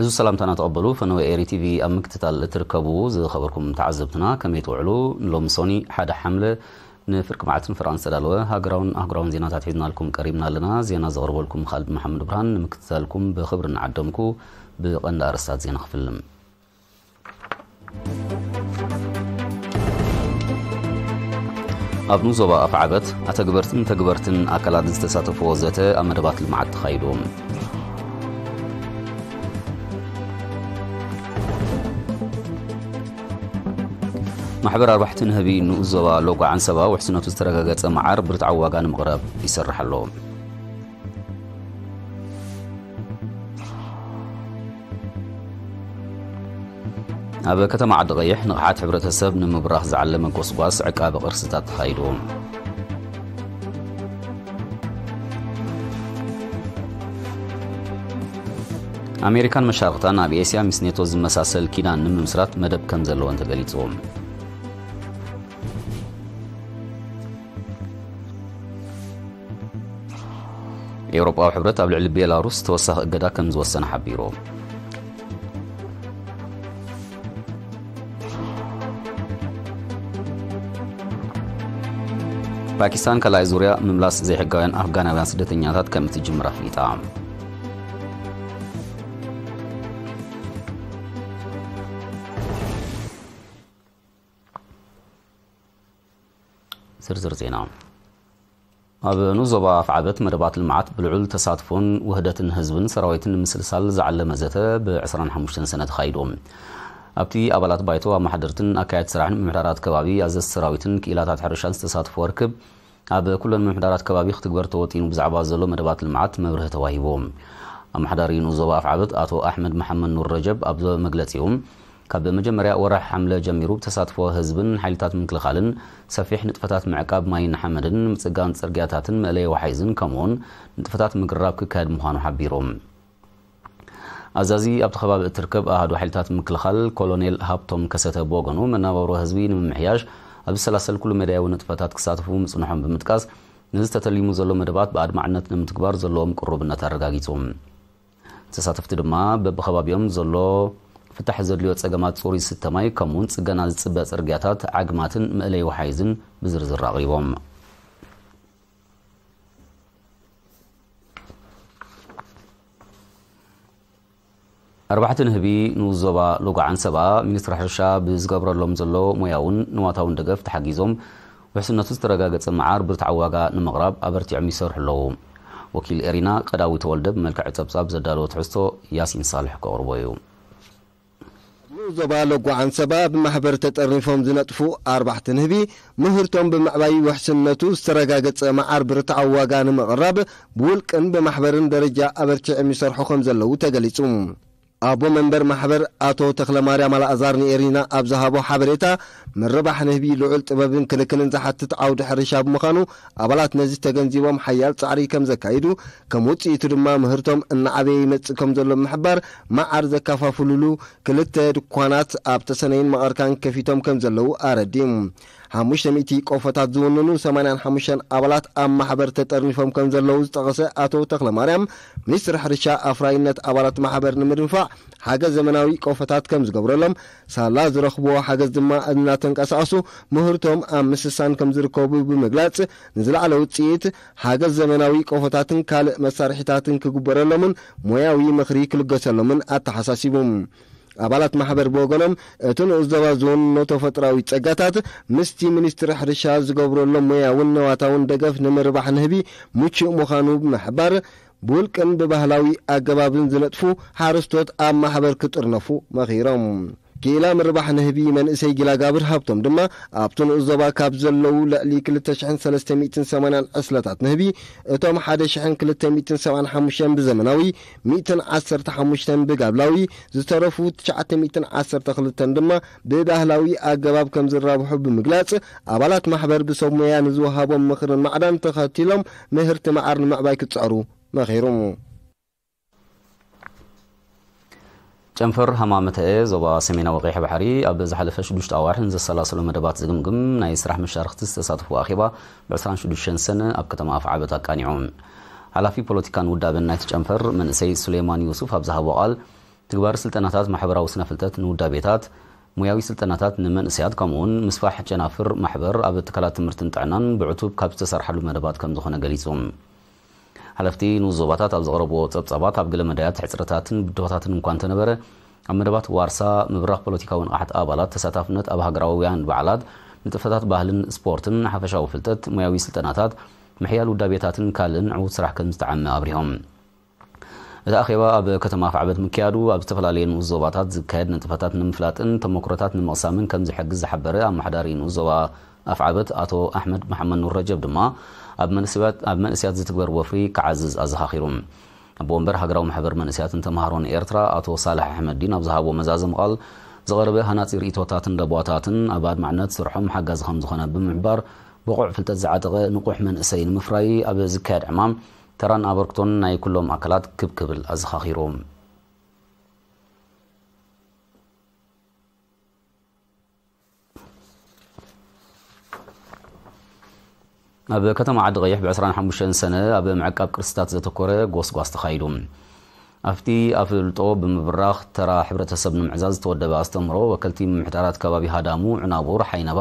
እዚ ሰላምታና ተቐበሉ። ፈነወ ኤሪ ቲቪ ኣብ ምክትታል እትርከቡ ዝኸበርኩም ተዓዘብትና ከመይ ትውዕሉ? ንሎሚ ሶኒ ሓደ ሓምለ ንፍርቂ መዓልትን ፍርቓን ዝተዳለወ ሃገራውን ኣህጉራውን ዜናታት ሒዝናልኩም ቀሪብና ኣለና። ዜና ዘቕርበልኩም ካልድ መሓመድ ብርሃን። ንምክትታልኩም ብኽብሪ እናዓደምኩ ብቐንዲ ኣርእስታት ዜና ክፍልም። ኣብ ንዞባ ኣፍዓበት ኣተግበርትን ተግበርትን ኣካላት ዝተሳተፍዎ ዘተ ኣብ መደባት ልምዓት ተኻይዱ። ማሕበር ኣርባሕቲ ንህቢ ንኡስ ዞባ ሎጎ ዓንሰባ ውሕስነቱ ዝተረጋገጸ መዓር ብርትዓዊ ዋጋ ንምቕራብ ይሰርሕ ኣሎ። ኣብ ከተማ ዓዲ ቀይሕ ንቕሓት ሕብረተሰብ ንምብራኽ ዝዓለመ ጎስጓስ ዕቃበ ቅርስታት ተኻይዱ። ኣሜሪካን መሻርኽታን ኣብ ኤስያ ምስ ኔቶ ዝመሳሰል ኪዳን ንምምስራት መደብ ከም ዘለወን ተገሊጹ። ኤውሮጳዊ ሕብረት ኣብ ልዕሊ ቤላሩስ ተወሳኺ እገዳ ከም ዝወሰነ ሓቢሩ። ፓኪስታን ካልኣይ ዙርያ ምምላስ ዘይሕጋውያን ኣፍጋናውያን ስደተኛታት ከም እትጅምር ኣፍሊጣ። ዝርዝር ዜና። ኣብ ንኡስ ዞባ ኣፍዓበት መደባት ልምዓት ብልዑል ተሳትፎን ውህደትን ህዝብን ሰራዊትን ንምስልሳል ዝዓለመ ዘተ ብ ዕስራን ሓሙሽተን ሰነ ተኻይዱ። ኣብቲ ኣባላት ባይቶ፣ ኣመሓደርትን ኣካየድቲ ስራሕን ምምሕዳራት ከባቢ፣ ኣዘዝቲ ሰራዊትን ክኢላታት ሕርሻን ዝተሳትፎ ርክብ፣ ኣብ ኩለን ምምሕዳራት ከባቢ ክትግበር ተወጢኑ ብዛዕባ ዘሎ መደባት ልምዓት መብርሂ ተዋሂቡ። ኣመሓዳሪ ንኡስ ዞባ ኣፍዓበት ኣቶ ኣሕመድ መሓመድ ኑር ረጀብ ኣብ መግለጺኡ፣ ካብ መጀመርያ ወርሒ ሓምለ ጀሚሩ ብተሳትፎ ህዝብን ሓይልታት ምክልኻልን ሰፊሕ ንጥፈታት ምዕቃብ ማይን ሓመድን፣ ምጽጋን ጽርግያታትን መእለይ ወሓይዝን ከምኡውን ንጥፈታት ምግራብ ክካየድ ምዃኑ ሓቢሩ። ኣዛዚ ኣብቲ ከባቢ እትርከብ ኣሃዱ ሓይልታት ምክልኻል ኮሎኔል ሃብቶም ከሰተ ብወገኑ፣ መናበብሮ ህዝቢ ንምምሕያሽ ኣብ ዝሰላሰል ኩሉ መዳያዊ ንጥፈታት ክሳተፉ ምጽንሖም ብምጥቃስ፣ ነዚ ተተሊሙ ዘሎ መደባት ብኣድማዕነት ንምትግባር ዘለዎም ቅሩብነት ኣረጋጊጹ። ተሳተፍቲ ድማ በብኸባቢኦም ዘሎ ፍታሕ ዘድልዮ ጸገማት፣ ጽሩይ ዝስተ ማይ፣ ከምኡውን ጽገና ዝጽበ ጽርግያታት፣ ዓግማትን መእለይ ወሓይዝን ብዝርዝር ኣቕሪቦም። ኣርባሕቲ ንህቢ ንኡስ ዞባ ሎጎ ዓንሰባ፣ ሚኒስትሪ ሕርሻ ብዝገብረሎም ዘሎ ሞያውን ንዋታውን ደገፍ ተሓጊዞም ውሕስነቱ ዝተረጋገጸ መዓር ብርትዓዊ ዋጋ ንምቕራብ ኣበርቲዖም ይሰርሑ ኣለዉ። ወኪል ኤሪና ቀዳዊ ተወልደ ብመልክዕ ጸብጻብ ዘዳለዎ ትሕዝቶ ያሲን ሳልሕ ከቕርቦ እዩ። ንኡስ ዞባ ሎጎ ዓንሰባ ብማሕበር ተጠርኒፎም ዝነጥፉ ኣርባሕቲ ንህቢ ምህርቶም ብምዕባይ ውሕስነቱ ዝተረጋገጸ መዓር ብርትዓዊ ዋጋ ንምቕራብ ብውልቅን ብማሕበርን ደረጃ ኣበርቲዖም ይሰርሑ ከም ዘለዉ ተገሊጹ። ኣቦ መንበር ማሕበር ኣቶ ተኽለማርያም ኣልኣዛር ንኤሪና ኣብ ዝሃቦ ሓበሬታ፣ ምርባሕ ንህቢ ልዑል ጥበብን ክንክንን ዝሓትት ዓውዲ ሕርሻ ብምዃኑ፣ ኣባላት ነዚ ተገንዚቦም ሓያል ጻዕሪ ከም ዘካይዱ፣ ከም ውጽኢቱ ድማ ምህርቶም እናዓበየ ይመጽእ ከም ዘሎ ብምሕባር፣ መዓር ዘከፋፍሉሉ ክልተ ድኳናት ኣብ ተሰነይን መቐርካን ከፊቶም ከም ዘለዉ ኣረዲኡ። ሓሙሽተ ሚእቲ ቆፎታት ዝውንኑ ሰማንያን ሓሙሽተን ኣባላት ኣብ ማሕበር ተጠርኒፎም ከም ዘለዉ ዝጠቐሰ ኣቶ ተኽለማርያም፣ ሚኒስትሪ ሕርሻ ኣፍራይነት ኣባላት ማሕበር ንምድንፋዕ ሓገዝ ዘመናዊ ቆፎታት ከም ዝገብረሎም፣ ሳላ ዝረኽብዎ ሓገዝ ድማ እናተንቀሳቐሱ ምህርቶም ኣብ ምስሳን ከም ዝርከቡ ብምግላጽ፣ ንዝለዓለ ውጽኢት ሓገዝ ዘመናዊ ቆፎታትን ካልእ መሳርሒታትን ክግበረሎምን ሞያዊ ምኽሪ ክልገሰሎምን ኣተሓሳሲቡ። ኣባላት ማሕበር ብወገኖም፣ እቲ ንኡስ ዞባ ዝውንኖ ተፈጥሮኣዊ ጸጋታት ምስቲ ሚኒስትሪ ሕርሻ ዝገብረሎም ሞያውን ነዋታውን ደገፍ ንምርባሕ ንህቢ ምቹእ ምዃኑ ብምሕባር፣ ብውልቅን ብባህላዊ ኣገባብን ዝነጥፉ ሓረስቶት ኣብ ማሕበር ክጥርነፉ መኺሮም። ክኢላ ምርባሕ ንህቢ መንእሰይ ጊላጋብር ሃብቶም ድማ፣ ኣብቲ ንኡስ ዞባ ካብ ዘለዉ ልዕሊ ክልተ ሽሕን ሰለስተ ሚእትን ሰማንያን ዕስለታት ንህቢ፣ እቶም ሓደ ሽሕን ክልተ ሚእትን ሰብዓን ሓሙሽተን ብዘመናዊ፣ ሚእትን ዓሰርተ ሓሙሽተን ብጋብላዊ፣ ዝተረፉ ትሽዓተ ሚእትን ዓሰርተ ክልተን ድማ ብባህላዊ ኣገባብ ከም ዝራብሑ ብምግላጽ፣ ኣባላት ማሕበር ብሰብ ሞያ ንዝወሃቦም ምኽርን ማዕዳን ተኸቲሎም ምህርቲ መዓር ንምዕባይ ክጽዕሩ መኺሩ። ጨንፈር ሃማመተኤ ዞባ ሰሜናዊ ቀይሕ ባሕሪ ኣብ ዝሓለፈ ሽዱሽተ ኣዋርሕ ንዘሰላሰሎ መደባት ዝግምግም ናይ ስራሕ መሻርኽቲ ዝተሳተፍዎ ኣኼባ ብ ዕስራን ሽዱሽተን ሰነ ኣብ ከተማ ኣፍዓበት ኣቃኒዑ። ሓላፊ ፖለቲካን ውዳበን ናይቲ ጨንፈር መንእሰይ ሱሌማን ዩሱፍ ኣብ ዝሃቦ ቃል፣ ትግባር ስልጠናታት ማሕበራዊ ስነ-ፍልጠት ንውዳቤታት፣ ሞያዊ ስልጠናታት ንመንእሰያት፣ ከምኡውን ምስፋሕ ጨናፍር ማሕበር ኣብ ትካላት ትምህርትን ጥዕናን ብዕቱብ ካብ ዝተሰርሓሉ መደባት ከም ዝኾነ ገሊጹ። ሓለፍቲ ንኡስ ዞባታት ኣብ ዘቕረብዎ ጸብጻባት፣ ኣብ ገለ መዳያት ሕጽረታትን ብድሆታትን እኳ እንተነበረ፣ ኣብ መደባት ዋርሳ፣ ምብራኽ ፖለቲካዊ ንቕሓት ኣባላት፣ ተሳታፍነት ኣብ ሃገራውያን በዓላት፣ ንጥፈታት ባህልን ስፖርትን፣ ሓፈሻዊ ፍልጠት፣ ሞያዊ ስልጠናታት፣ ምሕያል ውዳቤታትን ካልእን ዕዉት ስራሕ ከም ዝተዓመ ኣብሪሆም። እቲ ኣኼባ ኣብ ከተማ ኣፍዓበት ምክያዱ፣ ኣብ ዝተፈላለየ ንኡስ ዞባታት ዝካየድ ንጥፈታት ንምፍላጥን ተሞክሮታት ንምቕሳምን ከም ዝሕግዝ ዝሓበረ ኣመሓዳሪ ንኡስ ዞባ ኣፍዓበት ኣቶ ኣሕመድ መሓመድ ኑር ረጀብ ድማ፣ ኣብ መንእሰያት፣ ኣብ መንእሰያት ዝትግበር ወፍሪ ክዓዝዝ ኣዘኻኺሩ። ኣቦ ወንበር ሃገራዊ ማሕበር መንእሰያትን ተምሃሮን ኤርትራ ኣቶ ሳልሕ ኣሕመድዲን ኣብ ዝሃቦ መዛዘሚ ቃል፣ ዝቐረበ ሃናጺ ርእይቶታትን ለበዋታትን ኣብ ኣድማዕነት ስርሖም ሓጋዚ ከም ዝኾነ ብምሕባር፣ ብቑዕ ፍልጠት ዝዓጠቐ ንቑሕ መንእሰይ ንምፍራይ ኣብ ዝካየድ ዕማም ተራን ኣበርክቶን ናይ ኩሎም ኣካላት ክብ ክብል ኣዘኻኺሩ። ኣብ ከተማ ዓዲ ቀይሕ ብ25 ሰነ ኣብ ምዕቃብ ቅርስታት ዘተኮረ ጎስጓስ ተኻይዱ። ኣብቲ ኣፍልጦ ብምብራኽ ተራ ሕብረተሰብ ንምዕዛዝ ዝተወደበ ኣስተምህሮ፣ ወከልቲ ምምሕዳራት ከባቢ ሃዳሙ፣ ዕናቡር፣ ሓይነባ፣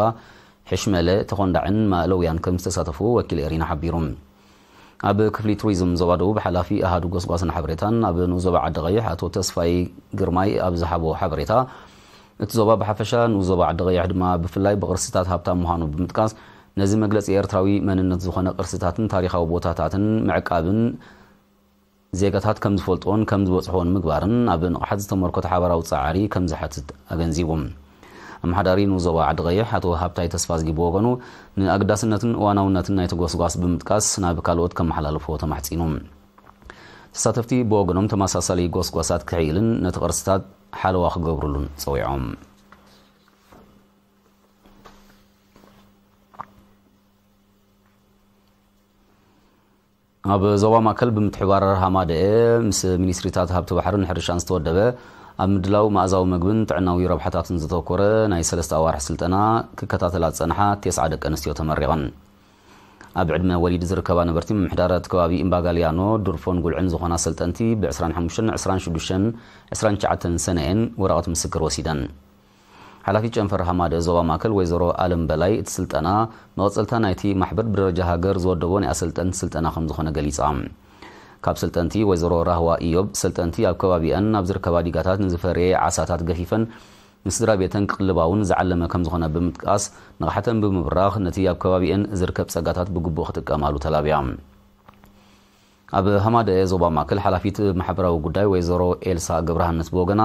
ሕሽመለ፣ ተኾንዳዕን ማእለውያን ከም ዝተሳተፉ ወኪል ኤሪና ሓቢሩ። ኣብ ክፍሊ ቱሪዝም ዞባ ደቡብ ሓላፊ ኣሃዱ ጎስጓስን ሓበሬታን ኣብ ንኡስ ዞባ ዓዲ ቀይሕ ኣቶ ተስፋይ ግርማይ ኣብ ዝሃቦ ሓበሬታ፣ እቲ ዞባ ብሓፈሻ ንኡስ ዞባ ዓዲ ቀይሕ ድማ ብፍላይ ብቅርስታት ሃብታም ምዃኑ ብምጥቃስ፣ ነዚ መግለጺ ኤርትራዊ መንነት ዝኾነ ቅርስታትን ታሪኻዊ ቦታታትን ምዕቃብን ዜጋታት ከም ዝፈልጥዎን ከም ዝበጽሕዎን ምግባርን ኣብ ንቕሓት ዝተመርኮተ ሓባራዊ ጻዕሪ ከም ዝሓትት ኣገንዚቡ። ኣመሓዳሪ ንኡስ ዞባ ዓዲ ቀይሕ ኣቶ ሃብታይ ተስፋዝጊ ብወገኑ፣ ንኣገዳስነትን እዋናውነትን ናይቲ ጎስጓስ ብምጥቃስ ናብ ካልኦት ከመሓላልፎ ተማሕጺኑ። ተሳተፍቲ ብወገኖም፣ ተመሳሳሊ ጎስጓሳት ክሕይልን ነቲ ቅርስታት ሓለዋ ክገብሩሉን ጸዊዖም። ኣብ ዞባ ማእከል ብምትሕባር ሃማደኤ ምስ ሚኒስትሪታት ሃብቲ ባሕርን ሕርሻን ዝተወደበ፣ ኣብ ምድላው መኣዛዊ መግብን ጥዕናዊ ረብሓታትን ዘተኮረ ናይ ሰለስተ ኣዋርሕ ስልጠና ክከታተላ ዝጸንሓ ተስዓ ደቂ ኣንስትዮ ተመሪቐን። ኣብ ዕድመ ወሊድ ዝርከባ ነበርቲ ምምሕዳራት ከባቢ እምባጋልያኖ፣ ዱርፎን ጉልዕን ዝኾና ሰልጠንቲ፣ ብ25፣ 26፣ 29 ሰነኤን ወረቐት ምስክር ወሲደን። ሓላፊት ጨንፈር ሃማደ ዞባ ማእከል ወይዘሮ ኣለም በላይ፣ እቲ ስልጠና መቐጸልታ ናይቲ ማሕበር ብደረጃ ሃገር ዝወደቦ ናይ ኣሰልጠንቲ ስልጠና ከም ዝኾነ ገሊጻ። ካብ ሰልጠንቲ ወይዘሮ ራህዋ ኢዮብ፣ ሰልጠንቲ ኣብ ከባቢኣን ኣብ ዝርከባ ዲጋታት ንዝፈረየ ዓሳታት ገፊፈን ንስድራ ቤተን ክቕልባውን ዝዓለመ ከም ዝኾነ ብምጥቃስ፣ ንቕሓተን ብምብራኽ ነቲ ኣብ ከባቢአን ዝርከብ ጸጋታት ብግቡእ ክጥቀማሉ ተላብያ። ኣብ ሃማደ ዞባ ማእከል ሓላፊት ማሕበራዊ ጉዳይ ወይዘሮ ኤልሳ ገብረሃንስ ብወገና፣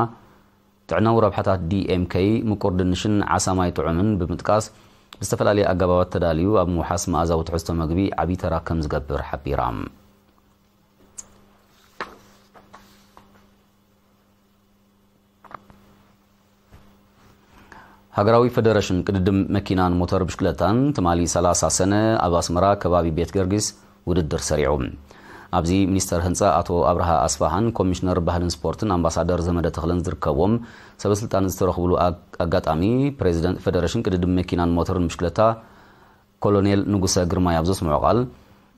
ጥዕናዊ ረብሓታት ዲ ኤም ከይ፣ ምቁር ድንሽን ዓሳ ማይ ጥዑምን ብምጥቃስ፣ ብዝተፈላለየ ኣገባባት ተዳልዩ ኣብ ምውሓስ መኣዛዊ ትሕዝቶ መግቢ ዓቢ ተራ ከም ዝገብር ሓቢራ። ሃገራዊ ፈደረሽን ቅድድም መኪናን ሞተር ብሽክለታን ትማሊ 30 ሰነ ኣብ ኣስመራ ከባቢ ቤት ገርጊስ ውድድር ሰሪዑ። ኣብዚ ሚኒስተር ህንጻ ኣቶ ኣብርሃ ኣስፋሃን ኮሚሽነር ባህልን ስፖርትን ኣምባሳደር ዘመደ ተኽለን ዝርከብዎም ሰበስልጣን ዝተረኽብሉ ኣግ-፣ ኣጋጣሚ፣ ፕሬዚደንት ፈደረሽን ቅድድም መኪናን ሞተርን ብሽክለታ ኮሎኔል ንጉሰ ግርማይ ኣብ ዘስምዖ ቃል፣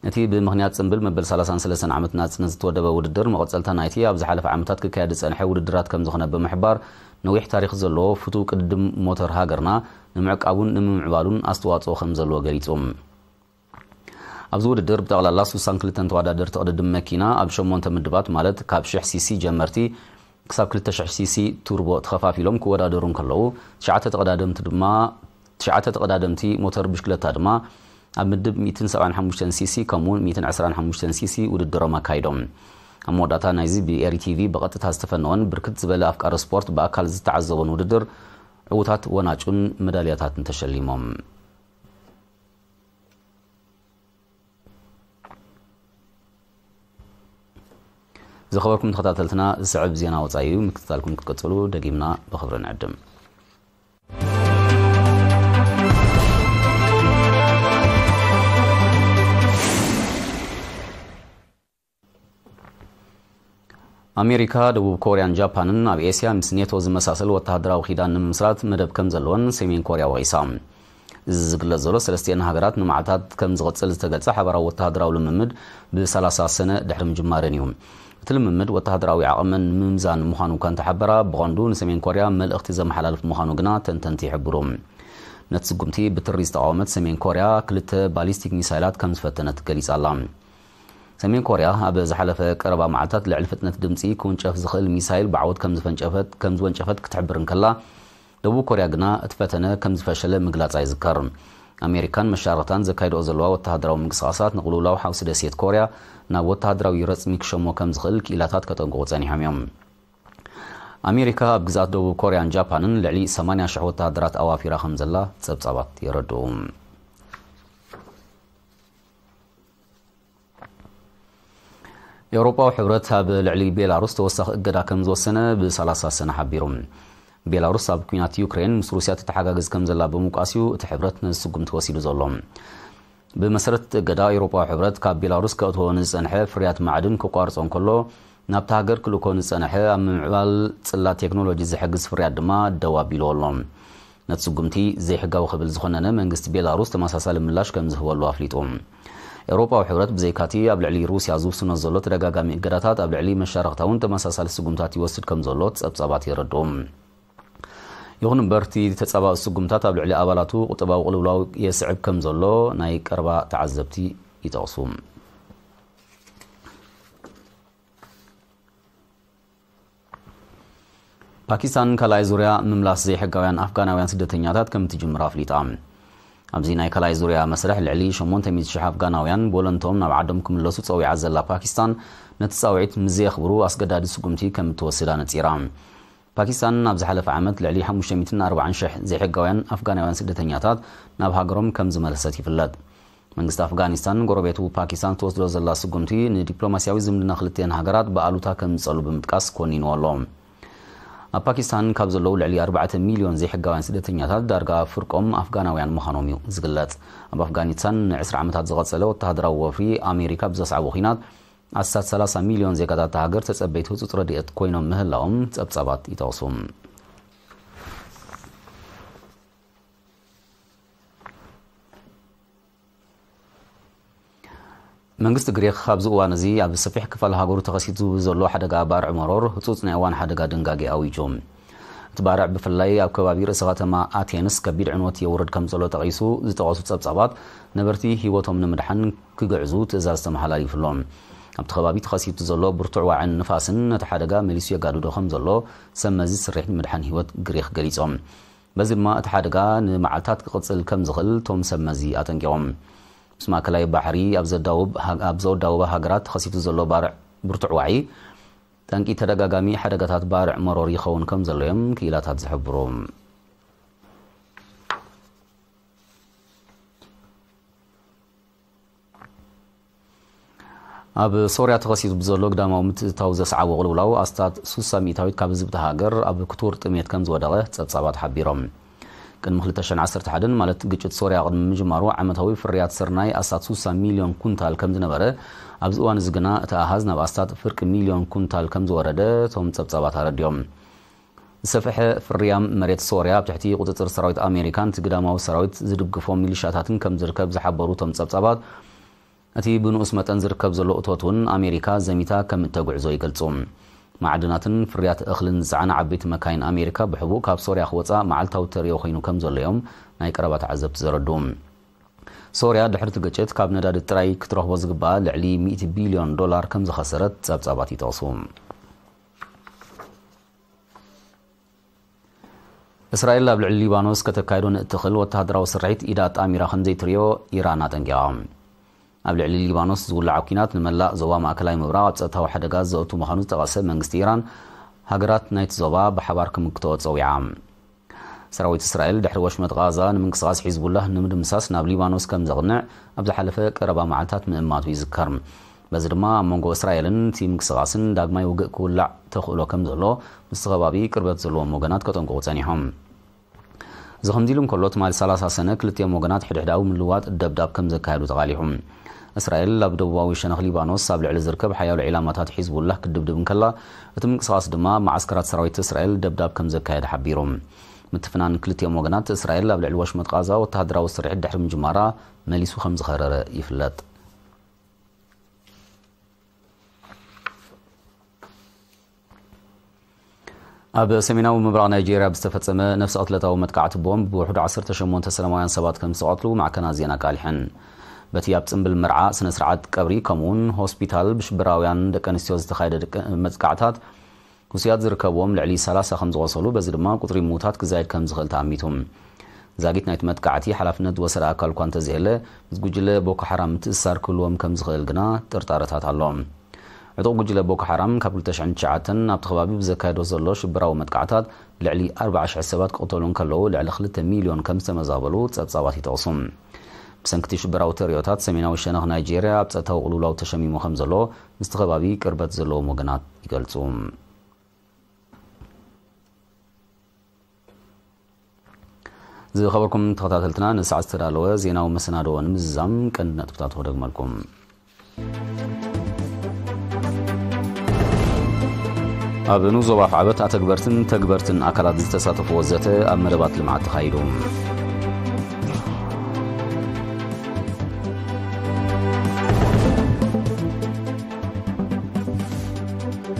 እቲ ብምኽንያት ጽምብል መበል 33 ዓመት ናጽነት ዝተወደበ ውድድር መቐጸልታ ናይቲ ኣብ ዝሓለፈ ዓመታት ክካየድ ዝጸንሐ ውድድራት ከም ዝኾነ ብምሕባር፣ ነዊሕ ታሪኽ ዘለዎ ፍቱው ቅድድም ሞተር ሃገርና ንምዕቃቡን ንምምዕባሉን ኣስተዋጽኦ ከም ዘለዎ ገሊጹ። ኣብዚ ውድድር ብጠቕላላ 62 ተወዳደርቲ ቅድድም መኪና ኣብ ሸሞንተ ምድባት፣ ማለት ካብ 1,000 ሲሲ ጀመርቲ ክሳብ 2,000 ሲሲ ቱርቦ ተኸፋፊሎም ክወዳደሩ እንከለዉ፣ ትሽዓተ ተቐዳደምቲ ድማ፣ ትሽዓተ ተቐዳደምቲ ሞተር ብሽክለታ ድማ ኣብ ምድብ 175 ሲሲ ከምኡውን 125 ሲሲ ውድድሮም ኣካይዶም። ኣብ መወዳእታ ናይዚ ብኤሪ ቲቪ ብቐጥታ ዝተፈነወን ብርክት ዝበለ ኣፍቃሪ ስፖርት ብኣካል ዝተዓዘቦን ውድድር፣ ዕዉታት ወናጩን መዳልያታትን ተሸሊሞም። ዝኸበርኩም ተኸታተልትና፣ ዝስዕብ ዜና ወጻኢ እዩ። ምክትታልኩም ክትቀጽሉ ደጊምና ብኽብሪ ንዕድም። ኣሜሪካ፣ ደቡብ ኮርያን ጃፓንን ኣብ ኤስያ ምስ ኔቶ ዝመሳሰል ወተሃደራዊ ኪዳን ንምምስራት መደብ ከም ዘለወን ሰሜን ኮርያ ወቒሳ። እዚ ዝግለጽ ዘሎ፣ ሰለስቲአን ሃገራት ንመዓልታት ከም ዝቕጽል ዝተገልጸ ሓባራዊ ወተሃደራዊ ልምምድ ብ30 ሰነ ድሕሪ ምጅማረን እዩ። እቲ እቲ ልምምድ ወተሃደራዊ ዓቕመን ንምምዛን ምዃኑ እኳ እንተሓበራ፣ ብቐንዱ ንሰሜን ኮርያ መልእኽቲ ዘመሓላልፍ ምዃኑ ግና ተንተንቲ ይሕብሩ። ነቲ ስጉምቲ ብትሪ ዝተቓወመት ሰሜን ኮርያ ክልተ ባሊስቲክ ሚሳይላት ከም ዝፈተነት ገሊጻ ኣላ። ሰሜን ኮርያ ኣብ ዝሓለፈ ቀረባ መዓልታት ልዕሊ ፍጥነት ድምጺ ክውንጨፍ ዝኽእል ሚሳይል ብዓወት ከም ዝፈንጨፈት ከም ዝወንጨፈት ክትሕብር እንከላ፣ ደቡብ ኮርያ ግና እቲ ፈተነ ከም ዝፈሸለ ምግላጻ ይዝከር። ኣሜሪካን መሻርኽታን ዘካይድኦ ዘለዋ ወተሃደራዊ ምንቅስቓሳት ንቕልውላው ሓውሲ ደሴት ኮርያ ናብ ወተሃደራዊ ረጽሚ ክሸሞ ከም ዝኽእል ክኢላታት ከጠንቅቑ ጸኒሖም እዮም። ኣሜሪካ ኣብ ግዛት ደቡብ ኮርያን ጃፓንን ልዕሊ ሰማንያ ሽሕ ወተሃደራት ኣዋፊራ ከም ዘላ ጸብጻባት የረድኡ። ኤውሮጳዊ ሕብረት ኣብ ልዕሊ ቤላሩስ ተወሳኺ እገዳ ከም ዝወሰነ ብ30 ሰነ ሓቢሩ። ቤላሩስ ኣብ ኲናት ዩክሬን ምስ ሩስያ ትተሓጋገዝ ከም ዘላ ብምውቃስ እዩ እቲ ሕብረት ነዚ ስጉምቲ ወሲዱ ዘሎ። ብመሰረት እቲ እገዳ፣ ኤውሮጳዊ ሕብረት ካብ ቤላሩስ ከእትዎ ንዝጸንሐ ፍርያት ማዕድን ክቋርጾ እንከሎ፣ ናብታ ሃገር ክልእኮ ንዝጸንሐ ኣብ ምምዕባል ጽላት ቴክኖሎጂ ዝሕግዝ ፍርያት ድማ ደው ኣቢልዎ ኣሎ። ነቲ ስጉምቲ ዘይሕጋዊ ክብል ዝኾነነ መንግስቲ ቤላሩስ ተመሳሳሊ ምላሽ ከም ዝህበሉ ኣፍሊጡ። ኤውሮጳዊ ሕብረት ብዘይካቲ ኣብ ልዕሊ ሩስያ ዝውስኖ ዘሎ ተደጋጋሚ እገዳታት ኣብ ልዕሊ መሻርኽታ እውን ተመሳሳሊ ስጉምታት ይወስድ ከም ዘሎ ጸብጻባት የረድኡ። ይኹን እምበር እቲ ተጻባኢ ስጉምታት ኣብ ልዕሊ ኣባላቱ ቁጠባዊ ቅልውላው የስዕብ ከም ዘሎ ናይ ቀረባ ተዓዘብቲ ይጠቕሱ። ፓኪስታን ካልኣይ ዙርያ ምምላስ ዘይሕጋውያን ኣፍጋናውያን ስደተኛታት ከም እትጅምር ኣፍሊጣ። ኣብዚ ናይ ካልኣይ ዙርያ መስርሕ ልዕሊ ሸሞንተ ሚእቲ ሽሕ ኣፍጋናውያን ብወለንቶም ናብ ዓዶም ክምለሱ ጸዊዓ ዘላ ፓኪስታን፣ ነቲ ጻውዒት ምስ ዘየኽብሩ ኣስገዳዲ ስጉምቲ ከም እትወስድ ኣነጺራ። ፓኪስታን ኣብ ዝሓለፈ ዓመት ልዕሊ ሓሙሽተ ሚእትን ኣርባዓን ሽሕ ዘይሕጋውያን ኣፍጋናውያን ስደተኛታት ናብ ሃገሮም ከም ዝመለሰት ይፍለጥ። መንግስቲ ኣፍጋኒስታን ጎረቤቱ ፓኪስታን ትወስዶ ዘላ ስጉምቲ ንዲፕሎማስያዊ ዝምድና ክልቲአን ሃገራት ብኣሉታ ከም ዝጸሉ ብምጥቃስ ኮኒንዎ ኣሎ። ኣብ ፓኪስታን ካብ ዘለዉ ልዕሊ ኣርባዕተ ሚልዮን ዘይሕጋውያን ስደተኛታት ዳርጋ ፍርቆም ኣፍጋናውያን ምዃኖም እዩ ዝግለጽ። ኣብ ኣፍጋኒስታን ንዕስራ ዓመታት ዝቐጸለ ወተሃደራዊ ወፍሪ ኣሜሪካ ብዘስዓቦ ኲናት ኣስታት ሰላሳ ሚልዮን ዜጋታት እታ ሃገር ተጸበይቲ ህጹጽ ረድኤት ኮይኖም ምህላዎም ጸብጻባት ይጠቕሱ። መንግስቲ ግሪኽ ኣብዚ እዋን እዚ ኣብ ሰፊሕ ክፋል ሃገሩ ተኸሲቱ ዘሎ ሓደጋ ባርዕ መሮር ህጹጽ ናይ እዋን ሓደጋ ድንጋጌ ኣዊጁ። እቲ ባርዕ ብፍላይ ኣብ ከባቢ ርእሰ ከተማ ኣቴንስ ከቢድ ዕንወት የውርድ ከም ዘሎ ጠቒሱ ዝጠቐሱ ጸብጻባት፣ ነበርቲ ህይወቶም ንምድሓን ክግዕዙ ትእዛዝ ተመሓላሊፉሎም። ኣብቲ ከባቢ ተኸሲቱ ዘሎ ብርቱዕ ዋዕን ንፋስን ነቲ ሓደጋ መሊሱ የጋድዶ ከም ዘሎ ሰብ መዚ ስርሒት ምድሓን ህይወት ግሪኽ ገሊጾም። በዚ ድማ እቲ ሓደጋ ንመዓልታት ክቕጽል ከም ዝኽእል እቶም ሰብ መዚ ኣጠንቂቖም። ምስ ማእከላይ ባሕሪ ኣብ ዘዳውብ ሃ-፣ ኣብ ዘወዳውባ ሃገራት ተኸሲቱ ዘሎ ባርዕ ብርቱዕ ዋዒ፣ ጠንቂ ተደጋጋሚ ሓደጋታት ባርዕ መሮር ይኸውን ከም ዘሎ እዮም ክኢላታት ዝሕብሩ። ኣብ ሶርያ ተኸሲቱ ብዘሎ ግዳማዊ ምትእትታው ዘስዓቦ ቅልውላው ኣስታት ሱሳ ሚእታዊት ካብ ህዝቢ እታ ሃገር ኣብ ክቱር ጥሜት ከም ዝወደቐ ጸብጻባት ሓቢሮም። ቅድሚ ክልተ ሽሕን ዓሰርተ ሓደን፣ ማለት ግጭት ሶርያ ቅድሚ ምጅማሩ፣ ዓመታዊ ፍርያት ስርናይ ኣስታት ሱሳ ሚልዮን ኩንታል ከም ዝነበረ፣ ኣብዚ እዋን እዚ ግና እቲ ኣሃዝ ናብ ኣስታት ፍርቂ ሚልዮን ኩንታል ከም ዝወረደ እቶም ጸብጻባት ኣረዲኦም። ዝሰፍሐ ፍርያም መሬት ሶርያ ኣብ ትሕቲ ቁጽጽር ሰራዊት ኣሜሪካን እቲ ግዳማዊ ሰራዊት ዝድግፎም ሚሊሻታትን ከም ዝርከብ ዝሓበሩ እቶም ጸብጻባት፣ እቲ ብንኡስ መጠን ዝርከብ ዘሎ እቶት እውን ኣሜሪካ ዘሚታ ከም እተጉዕዞ ይገልጹ። ማዕድናትን ፍርያት እኽልን ዝጸዓና ዓበይቲ መካይን ኣሜሪካ ብሕቡእ ካብ ሶርያ ክወጻ መዓልታዊ ተርእዮ ኮይኑ ከም ዘሎ እዮም ናይ ቀረባ ተዓዘብቲ ዘረድኡ። ሶርያ ድሕሪ እቲ ግጭት ካብ ነዳዲ ጥራይ ክትረኽቦ ዝግባኣ ልዕሊ ሚእቲ ቢልዮን ዶላር ከም ዝኸሰረት ጸብጻባት ይጠቕሱ። እስራኤል ኣብ ልዕሊ ሊባኖስ ከተካይዶ ንእትኽእል ወተሃደራዊ ስርሒት ኢዳ ኣጣሚራ ከም ዘይትርእዮ ኢራን ኣጠንቂቓ። ኣብ ልዕሊ ሊባኖስ ዝውላዕ ኲናት ንመላእ ዞባ ማእከላይ ምብራቕ ኣብ ጸጥታዊ ሓደጋ ዘእቱ ምዃኑ ዝጠቐሰ መንግስቲ ኢራን፣ ሃገራት ናይቲ ዞባ ብሓባር ክምክተኦ ጸዊዓ። ሰራዊት እስራኤል ድሕሪ ወሽመጥ ቓዛ ንምንቅስቓስ ሒዝቡላህ ንምድምሳስ ናብ ሊባኖስ ከም ዘቕንዕ ኣብ ዝሓለፈ ቀረባ መዓልታት ምእማቱ ይዝከር። በዚ ድማ ኣብ መንጎ እስራኤልን እቲ ምንቅስቓስን ዳግማይ ውግእ ክውላዕ ተኽእሎ ከም ዘሎ ምስቲ ከባቢ ቅርበት ዘለዎም ወገናት ከጠንቅቑ ጸኒሖም። እዚ ከምዚ ኢሉ እንከሎ፣ ትማሊ ሰላሳ ሰነ ክልቲኦም ወገናት ሕድሕዳዊ ምልዋጥ ደብዳብ ከም ዘካየዱ ተቓሊሑ። እስራኤል ኣብ ደቡባዊ ሸነኽ ሊባኖስ ኣብ ልዕሊ ዝርከብ ሓያሎ ዒላማታት ሒዝቡላህ ክትድብድብ እንከላ፣ እቲ ምንቅስቓስ ድማ መዓስከራት ሰራዊት እስራኤል ደብዳብ ከም ዘካየደ ሓቢሩ። ምትፍናን ክልቲኦም ወገናት፣ እስራኤል ኣብ ልዕሊ ወሽመጥ ቓዛ ወተሃደራዊ ስርሒት ድሕሪ ምጅማራ መሊሱ ከም ዝኸረረ ይፍለጥ። ኣብ ሰሜናዊ ምብራቕ ናይጄርያ ብዝተፈጸመ ነፍሲ ቅትለታዊ መጥቃዕቲ ቦምብ ብውሕዱ ዓሰርተ ሸሞንተ ሰላማውያን ሰባት ከም ዝተቐትሉ ማዕከናት ዜና ኣቃሊሐን። በቲ ኣብ ጽምብል መርዓ፣ ስነ ስርዓት ቀብሪ፣ ከምኡውን ሆስፒታል ብሽበራውያን ደቂ ኣንስትዮ ዝተኻየደ ደቂ መጥቃዕታት፣ ህሱያት ዝርከብዎም ልዕሊ ሰላሳ ከም ዝቖሰሉ፣ በዚ ድማ ቁጽሪ ምዉታት ክዛየድ ከም ዝኽእል ተኣሚቱ። ዛጊት ናይቲ መጥቃዕቲ ሓላፍነት ዝወሰደ ኣካል እኳ እንተዘየለ፣ ምስ ጉጅለ ቦኮ ሓራም ምትእስሳር ክህልዎም ከም ዝኽእል ግና ጥርጣረታት ኣሎ። ዕጡቕ ጉጅለ ቦኮ ሓራም ካብ ክልተ ሽሕን ትሽዓተን ኣብቲ ከባቢ ብዘካየዶ ዘሎ ሽበራዊ መጥቃዕታት ልዕሊ ኣርባዓ ሽሕ ሰባት ክቕተሉ እንከለዉ፣ ልዕሊ ክልተ ሚልዮን ከም ዝተመዛበሉ ጸብጻባት ይጠቕሱ። ብሰንክቲ ሽበራዊ ተርእዮታት፣ ሰሜናዊ ሸነኽ ናይጄርያ ኣብ ጸጥታዊ ቅልውላው ተሸሚሙ ከም ዘሎ ምስቲ ከባቢ ቅርበት ዘለዎም ወገናት ይገልጹ። ዝኸበርኩም ተኸታተልትና፣ ንሰዓት ዝተዳለወ ዜናዊ መሰናድኦ ንምዝዛም ቀንዲ ነጥብታት ክደግመልኩም። ኣብ ንኡስ ዞባ ዓዕበት ኣተግበርትን ተግበርትን ኣካላት ዝተሳተፍዎ ዘተ ኣብ መደባት ልምዓት ተኻይዱ።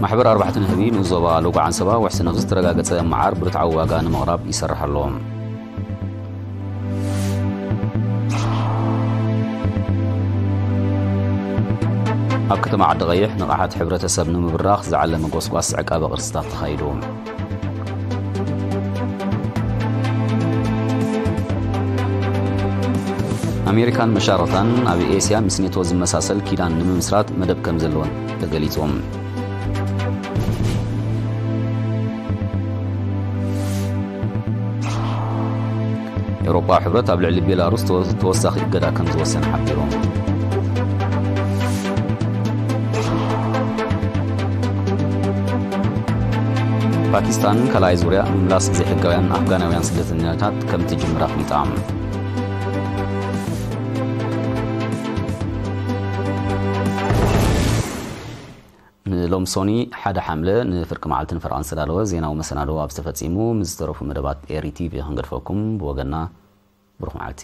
ማሕበር ኣርባሕቲ ንህቢ ንኡስ ዞባ ሎጎ ዓንሰባ ውሕስነቱ ዝተረጋገጸ መዓር ብርትዓዊ ዋጋ ንምቕራብ ይሰርሕ ኣሎ። ኣብ ከተማ ዓዲ ቀይሕ ንቕሓት ሕብረተሰብ ንምብራኽ ዝዓለመ ጎስጓስ ዕቃበ ቅርስታት ተኻይዱ። ኣሜሪካን መሻርኽታን ኣብ ኤስያ ምስ ኔቶ ዝመሳሰል ኪዳን ንምምስራት መደብ ከም ዘለወን ተገሊጹ። ኤውሮጳዊ ሕብረት ኣብ ልዕሊ ቤላሩስ ተወ-፣ ተወሳኺ እገዳ ከም ዝወሰነ ሓቢሩ። ፓኪስታን ካልኣይ ዙርያ ምምላስ ዘይሕጋውያን ኣፍጋናውያን ስደተኛታት ከም ትጅምር ኣፍሊጣ። ንሎም ሶኒ ሓደ ሓምለ ንፍርቂ መዓልቲ ንፈረቓን ዝተዳለወ ዜናዊ መሰናዶ ኣብዚ ተፈጺሙ። ምስ ዝተረፉ መደባት ኤሪ ቲቪ ክንገድፈኩም። ብወገንና ብሩኽ መዓልቲ።